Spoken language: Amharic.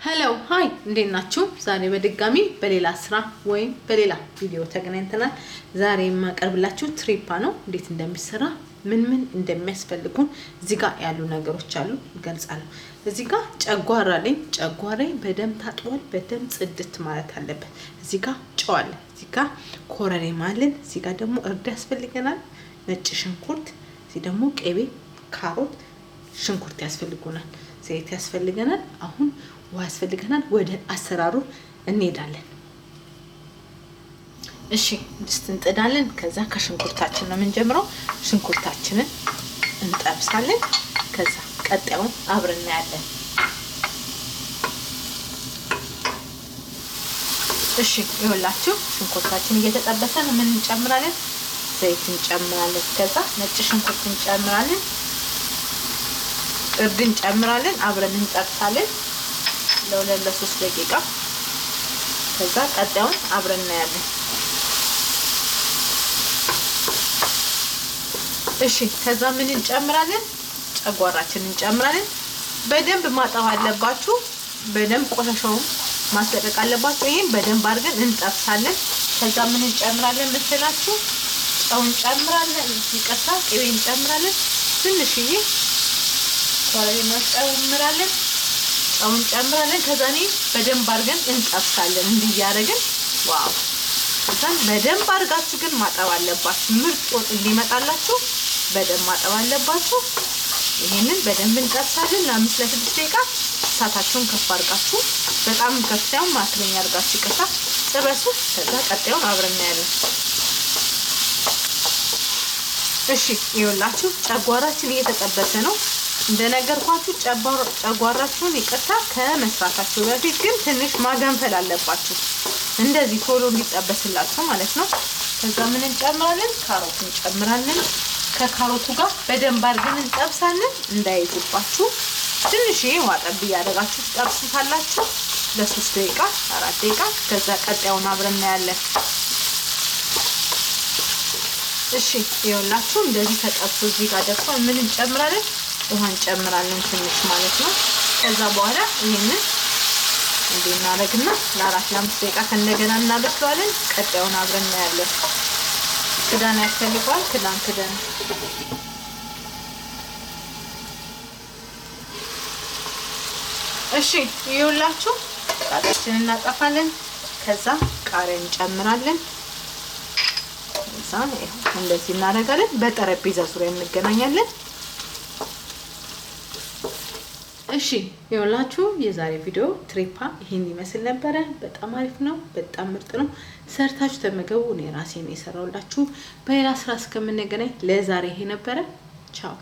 Hello, hi, እንዴት ናችሁ? ዛሬ በድጋሚ በሌላ ስራ ወይም በሌላ ቪዲዮ ተገናኝተናል። ዛሬ የማቀርብላችሁ ትሪፓ ነው። እንዴት እንደሚሰራ፣ ምን ምን እንደሚያስፈልጉን እዚህ ጋር ያሉ ነገሮች አሉ፣ እገልጻለሁ። እዚህ ጋር ጨጓራ አለኝ። ጨጓራዬ በደንብ ታጥቧል። በደንብ ጽድት ማለት አለበት። እዚህ ጋር ጨው አለ። እዚህ ጋር ኮረሪማ አለን። እዚህ ጋር ደግሞ እርድ ያስፈልገናል፣ ነጭ ሽንኩርት፣ እዚህ ደግሞ ቅቤ፣ ካሮት፣ ሽንኩርት ያስፈልጉናል። ዘይት ያስፈልገናል። አሁን ውሃ ያስፈልገናል። ወደ አሰራሩ እንሄዳለን። እሺ፣ ድስት እንጥዳለን። ከዛ ከሽንኩርታችን ነው የምንጀምረው። ሽንኩርታችንን እንጠብሳለን። ከዛ ቀጣዩን አብረን እናያለን። እሺ፣ ይኸውላችሁ ሽንኩርታችን እየተጠበሰ ነው። ምን እንጨምራለን? ዘይት እንጨምራለን። ከዛ ነጭ ሽንኩርት እንጨምራለን። እርድ እንጨምራለን። አብረን እንጠብሳለን ለ2 ለ3 ደቂቃ። ከዛ ቀጣዩን አብረን እናያለን። እሺ፣ ከዛ ምን እንጨምራለን? ጨጓራችን እንጨምራለን። በደንብ ማጠብ አለባችሁ። በደንብ ቆሻሻውን ማስለቀቅ አለባችሁ። ይሄን በደንብ አድርገን እንጠብሳለን። ከዛ ምን እንጨምራለን መሰላችሁ? ጨው እንጨምራለን። ይቅርታ፣ ቅቤ እንጨምራለን። ትንሽዬ ኮረሪማ እንጨምራለን። ጨው እንጨምራለን። ከዛ እኔ በደንብ አድርገን እንጠብሳለን። እንዲህ እያደረግን፣ wow። ከዛን በደንብ አድርጋችሁ ግን ማጠብ አለባችሁ። ምርጥ ወጥ እንዲመጣላችሁ በደንብ ማጠብ አለባችሁ። ይሄንን በደንብ እንጠብሳለን ለ5 ለ6 ደቂቃ። እሳታችሁን ከፍ አድርጋችሁ፣ በጣም ከፍ ሳይሆን መካከለኛ አድርጋችሁ፣ ይቅርታ፣ ጥበሱ። ከዛ ቀጣዩን አብረን እናያለን። እሺ፣ ይኸውላችሁ ጨጓራችን እየተጠበሰ ነው። እንደነገርኳችሁ ጨጓራችሁን፣ ይቅርታ፣ ከመስራታችሁ በፊት ግን ትንሽ ማገንፈል አለባችሁ። እንደዚህ ቶሎ እንዲጠበስላችሁ ማለት ነው። ከዛ ምን እንጨምራለን? ካሮት እንጨምራለን። ከካሮቱ ጋር በደንብ አድርገን እንጠብሳለን። እንዳይዝባችሁ ትንሽ ውሃ ጠብ እያደረጋችሁ ትጠብሱታላችሁ ለ3 ደቂቃ፣ 4 ደቂቃ። ከዛ ቀጣዩን አብረን እናያለን። እሺ፣ ይኸውላችሁ እንደዚህ ተጠብሶ እዚህ ጋር ደርሷል። ምን እንጨምራለን? ውሃ እንጨምራለን ትንሽ ማለት ነው። ከዛ በኋላ ይሄንን እንዲህ እናደርግና ለ4 ለ5 ደቂቃ ከእንደገና እናበስለዋለን። ቀጣዩን አብረን እናያለን። ክዳን ያስፈልገዋል። ክዳን ክዳን። እሺ፣ ይኸውላችሁ ጣጣችንን እናጠፋለን። ከዛ ቃሪያ እንጨምራለን። ከዛ እንደዚህ እናደርጋለን። በጠረጴዛ ዙሪያ እንገናኛለን። እሺ፣ ይኸውላችሁ የዛሬ ቪዲዮ ትሪፓ ይሄን ይመስል ነበረ። በጣም አሪፍ ነው። በጣም ምርጥ ነው። ሰርታችሁ ተመገቡ። እኔ ራሴ ነው የሰራሁላችሁ። በሌላ ስራ እስከምንገናኝ ለዛሬ ይሄ ነበረ። ቻው።